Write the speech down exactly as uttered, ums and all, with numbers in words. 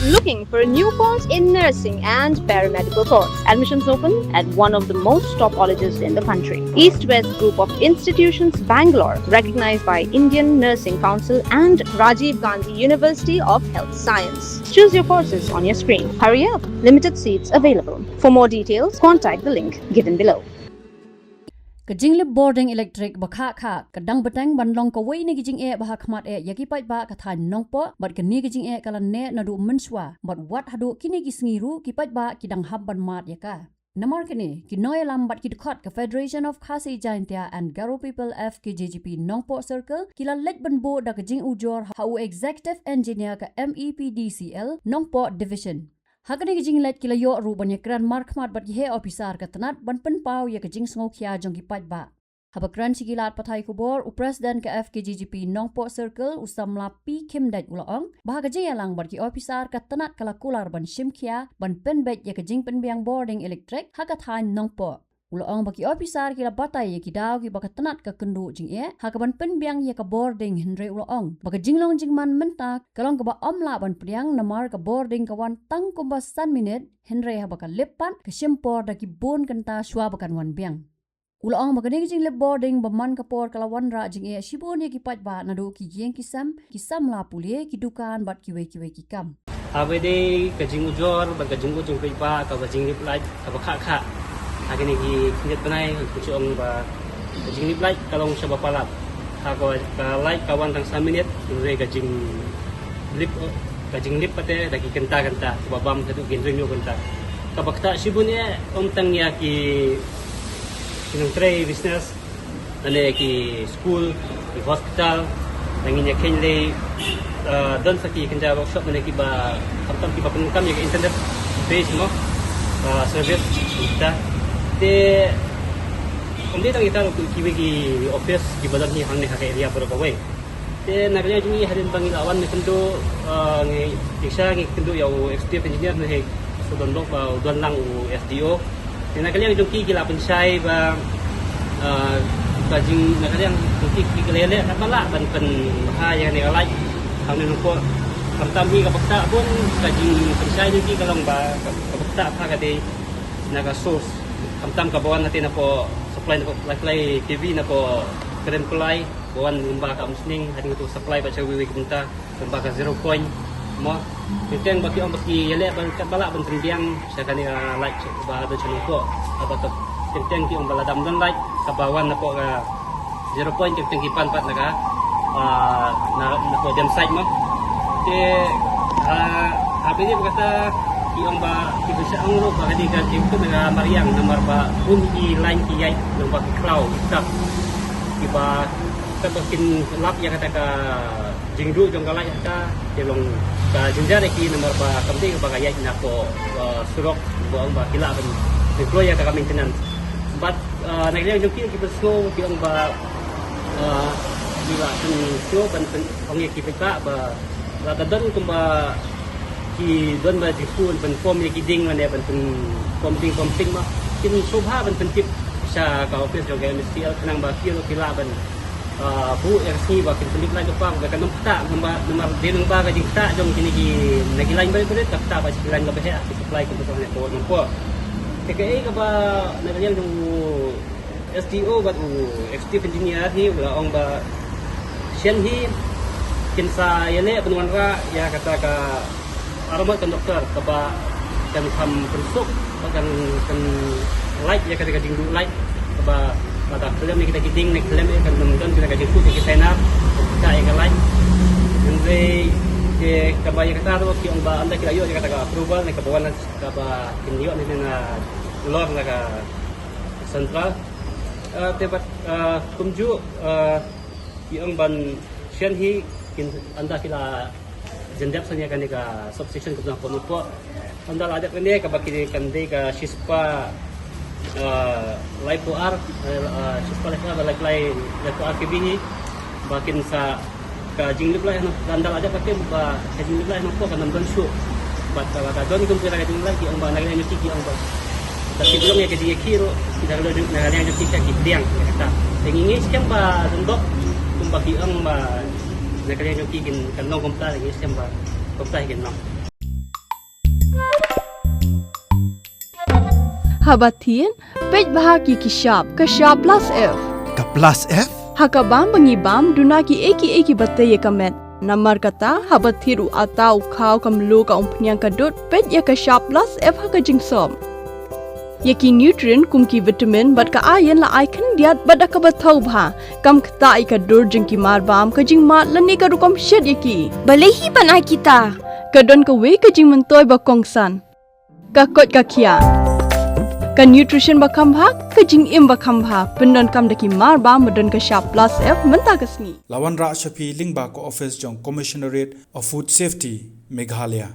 Looking for a new course in nursing and paramedical course? Admissions open at one of the most top colleges in the country. East West Group of Institutions, Bangalore, recognized by Indian Nursing Council and Rajiv Gandhi University of Health Science. Choose your courses on your screen. Hurry up, limited seats available. For more details, contact the link given below. Ka jinglip bording electric ba khah khah ka dang bteng ban long kawei na ki jingeh ba ha khmat eh ïa ki paidbah ka thaiñ Nongpoh, bad kane ka jingeh ka la neh naduh mynshuwa, bad wat haduh kine ki sngi ruh ki paidbah ki dang hap ban mad ïa ka. Namar kane, ki nongïalam bad ki dkhot ka Federation of Khasi Jaintia and Garo People, F K J G P, Nongpoh Circle, ki la leit ban buh da ka jingujor ha u Executive Engineer ka M E P D C L Nongpoh Division. Ha kane ka jingleit ki la ïoh ruh ban ïakren markhmat bad ki heh ophisar ka tnat ban pynpaw ïa ka jingsngewkhia jong ki paidbah. Haba kren sha ki lad pathai khubor, u President ka F K J G P Nongpoh Circle, u samla P Khymdeit, u la ong ba ha ka jingïalang bad ki ophisar ka tnat ka la kular ban shimkhia ban pynbeit ïa ka jingpynbiang bording electric ha ka thaiñ Nongpoh. U la ong ba ki ophisar ki la batai ïa ki daw kiba ka tnat ka kynduh jingeh ha kaban pynbiang ïa ka bording, hynrei u la ong ba ka jinglong jingman mynta ka long kaba ym lah ban pdiang namar ka bording ka wan tang kumba san minit, hynrei haba ka lip pat ka shim por da ki bun kynta shuwa ba kan wan biang. U la ong ba kane ka jinglip bording ba man ka por ka la wanrah jingeh shibun ïa ki paidbah naduh ki ïing ki sem, ki samla pule, ki dukan bad kiwei kiwei ki kam. Haba dei ka jingujor bad ka jingujor paidbah kaba jinglip light kaba khah khah ha kine ki khyndiat bnai, ka jong ba ka jinglip light ka long shaba palat. Ha ka, ka light ka wan tang san minit, hynrei ka jinglip, ka jinglip pat te da ki kynta kynta, kaba bam haduh ki hynriew kynta. Kaba ktah shibun eh ym tang ïa ki, ki nongtrei business, lane ki school, ki hospital, lane ïa kine lei, uh, don sa ki kynja workshop lane kiba khamtam kiba pyndonkam ïa ka internet base mo, uh, service kita. Te ym dei tang kita ruh, kiwei ki office kiba don hi hangne ha ka area baroh kawei. Te na ka liang jong ngi hadien ba ngi la wan ne kynduh, uh, ngi, ngi sha ngi kynduh ïa u executive engineer ne he, so don lok ba u don lang u S D O. Te na ka liang jong ki ki la pynshai ba, ah, ka jing, na ka liang jong ki ki la leh katba lah ban pynbha ïa kane ka light hangne Nongpoh. Khamtam hi kaba ktah bun ka jingpynshai jong ki ka long ba kaba ktah bha ka dei na ka source. Khamtam kaba wan hangtei napoh supply, napoh lai lai K V, napoh Krenkulai, ba wan lyngba ka Umsning, hadien ka tu supply bad sha kiwei kiwei ki bynta. Lyngba ka Zero Point mo. Teng teng ba ki ong ba ki ïaleh ba katba lah ban pynbiang sha kane ka light ba don sha Nongpoh. Haba teng teng ki ong ba lada ym don light kaba wan napoh ka Zero Point, teng teng ki pan pat na ka, ah, na, napoh dam site mo. Te, ah, haba ïadei bad kata ki ong ba ki pynshah ong ruh ba ka dei ka jingkut na ka mariang namar ba bun ki line ki ïaid lyngba ki khlaw ki tap kiba, kaba kin lap ïa kata ka jingduh jong ka light ha ka, te long ka jynjar ïa ki namar ba kam dei ba ka ïaid napoh, uh, surok, ba ong ba ki lah ban deploy ïa ka maintenance. Bad, uh, na ka liang jong ki ki pynsngew ki ong ba, uh, ki lah pynsngew ban pyn-, ong ïa ki paidbah ba lada don kumba ki don ba jingpynform ïa ki ding lane ban pynform ding form ting ma kin sngewbha ban pyntip sha ka office jong ka M S T L khnang ba ki ruh ki lah ban ah, buh ïa ka sngi ba kin pynlip light ka pang, ba kan ym ktah, namar, namar dei lyngba ka jingktah jong kine ki, na ki line ba rit, ka ktah ba ki line kaba heh ki supply ki ba to ne ko nang ko. Te kaei kaba na ka liang jong u S D O bad u executive engineer hi u la ong ba shen hi kin sa ïaleh ban wanrah ïa kata ka armor conductor kaba kan kham pynsuk, ba kan, kan light ïa kata ka jingduh light, kaba lada khlem ïa kita ki ding ne khlem ïa kan ym don kita ka jingkut ïa ki sainar, ka ïa ka light. Hynrei te kaba ïa kata ruh ki ong ba ynda ki la ïoh ïa kata ka approval ne kaba wan kaba kin ïoh ne na lor na ka central. Eh, te bad, eh, kumjuh, eh, ki ong ban shen hi kin ynda ki la jan dep sa ïa kane ka substation kaba na Nongpoh. Ynda la dep kane kaba kine kan dei ka shispah, eh, laiphew ar, eh, eh, shispah laiphew ar, laiphew lai, laiphew ar K V hi. Ba kin sa ka jinglip light ha Nongpoh, ynda la dep kane ba ka jinglip light ha Nongpoh kan ym don shuh. Bad ka la ka don kum ka jinglip light ki ong ba na ka liang ki ong ba. Ka ki long ïa ka jingïakhih ruh, na ka liang ki ka ki pdiang ïa kata. Te ngi ngeit skhem ba don bok kumba ki ong ba na ka liang ki kin kan long kumta, ngi ngeit skhem ba kumta kin long. Haba thied, peit bha ki ki shap, ka shap plus F. Ka plus F? Ha ka bam ba ngi bam, duna ki ei ki ei ki ba tei ïa ka met. Namar kata, haba thied u atta, u khaw, ka mluh, ka umphniang, ka dud, peit ïa ka shap plus F ha ka jingsop. Ïa ki nutrient kum ki vitamin bad ka iron la ai khyndiat bad da kaba thaw bha. Kam ktah ïa ka dur jong ki marbam, ka jingmad lane ka rukom shet ïa ki. Balei hi ban ai kita? Ka don kawei ka jingmyntoi ba kongsan. Ka koit ka khiah. Ka nutrition ba kham bha, ka jingim ba kham bha. Pyndonkam da ki marbam ba don ka shap plus F mynta ka sngi. La wanrah sha phi lyngba ka office jong Commissionerate of Food Safety, Meghalaya.